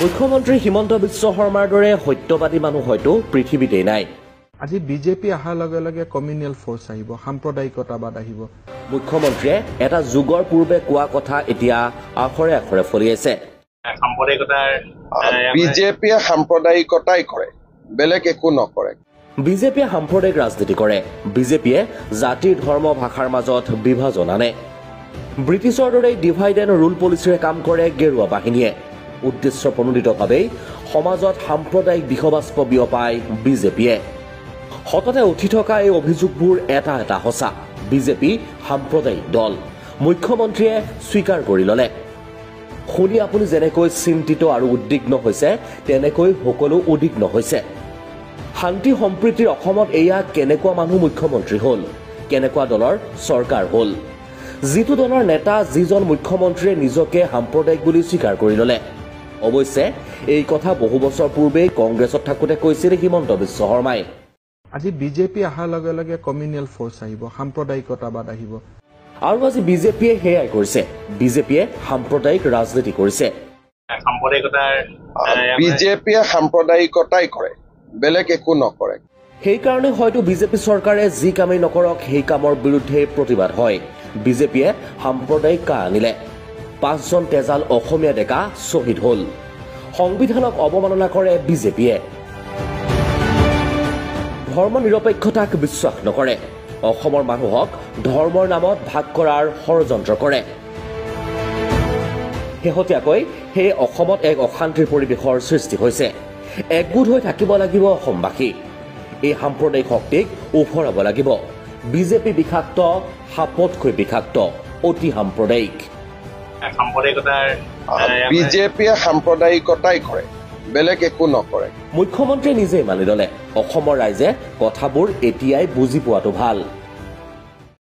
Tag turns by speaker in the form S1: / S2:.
S1: মুখ্যমন্ত্ৰী হিমন্ত বিশ্ব শৰ্মাৰ দৰে সত্যবাদী মানুহ হয়তো পৃথিৱীতেই নাই।
S2: আজি বিজেপি অহাৰ লগে লগে কমিউনেল ফ'ৰ্চ আহিব, সাম্প্ৰদায়িকতাবাদ আহিব।
S1: মুখ্যমন্ত্ৰীয়ে এটা যুগৰ পূৰ্বে কোৱা কথা এতিয়া আখৰে আখৰে ফলিয়াইছে।
S3: সাম্প্ৰদায়িকতাৰ
S4: বিজেপিয়ে সাম্প্ৰদায়িকতাই কৰে, বেলেগ একো নকৰে।
S1: বিজেপিয়ে সাম্প্ৰদায়িক ৰাজনীতি কৰে। বিজেপিয়ে জাতি, ধৰ্ম, ভাষাৰ মাজত বিভাজন আনে। ব্ৰিটিছৰ দৰেই ডিভাইড এণ্ড ৰুল পলিচিৰে কাম কৰে গেৰুৱা বাহিনীয়ে। উদ্দেশ্য প্ৰণোদিতভাৱেই সমাজত সাম্প্ৰদায়িক বিষবাষ্প বিয়পাই বিজেপিয়ে। সততে উঠি থকা এই অভিযোগবোৰ এটা এটা সঁচা। বিজেপি সাম্প্ৰদায়িক দল, মুখ্যমন্ত্ৰীয়ে স্বীকাৰ কৰি ল'লে। শুনি আপুনি যেনেকৈ চিন্তিত আৰু উদ্বিগ্ন হৈছে, তেনেকৈ সকলো উদ্বিগ্ন হৈছে। শান্তি সম্প্ৰীতিৰ অসমত এয়া কেনেকুৱা মানুহ মুখ্যমন্ত্ৰী হ'ল, কেনেকুৱা দলৰ চৰকাৰ হ'ল, যিটো দলৰ নেতা যিজন মুখ্যমন্ত্ৰীয়ে নিজকে সাম্প্ৰদায়িক বুলি স্বীকাৰ কৰি ল'লে। অৱশ্যে এই কথা বহু বছৰ পূৰ্বেই কংগ্ৰেছত থাকোঁতে কৈছিল হিমন্ত বিশ্ব শৰ্মাই।
S2: আজি বিজেপি অহাৰ লগে লগে কমিউনেল ফ'ৰ্চ আহিব, সাম্প্ৰদায়িকতাবাদ আহিব।
S1: আৰু আজি বিজেপিয়ে সেয়াই কৰিছে। বিজেপিয়ে সাম্প্ৰদায়িক ৰাজনীতি কৰিছে।
S3: সাম্প্ৰদায়িকতাৰ
S4: বিজেপিয়ে সাম্প্ৰদায়িকতাই কৰে, বেলেগ একো নকৰে।
S1: সেইকাৰণে হয়তো বিজেপি চৰকাৰে যি কামেই নকৰক সেই কামৰ বিৰুদ্ধে প্ৰতিবাদ হয়। বিজেপিয়ে সাম্প্ৰদায়িক কা আনিলে। 5জন তেজাল অসমীয়া ডেকা শ্বহীদ হ'ল। সংবিধানক অৱমাননা কৰে বিজেপিয়ে। ধৰ্ম নিৰপেক্ষতাক বিশ্বাস নকৰে। অসমৰ মানুহক ধৰ্মৰ নামত ভাগ কৰাৰ ষড়যন্ত্ৰ কৰে। শেহতীয়াকৈ সেই অসমত এক অশান্তিৰ পৰিৱেশৰ সৃষ্টি হৈছে। একগোট হৈ থাকিব লাগিব অসমবাসী। এই সাম্প্ৰদায়িক শক্তিক ওফৰাব লাগিব। বিজেপি বিষাক্ত, সাপতকৈ বিষাক্ত, অতি সাম্প্ৰদায়িক।
S3: সাম্প্ৰদায়িকতাৰ
S4: বিজেপিয়ে সাম্প্ৰদায়িকতাই কৰে, বেলেগ একো নকৰে।
S1: মুখ্যমন্ত্ৰীয়ে নিজেই মানি ল'লে। অসমৰ ৰাইজে কথাবোৰ এতিয়াই বুজি পোৱাটো ভাল।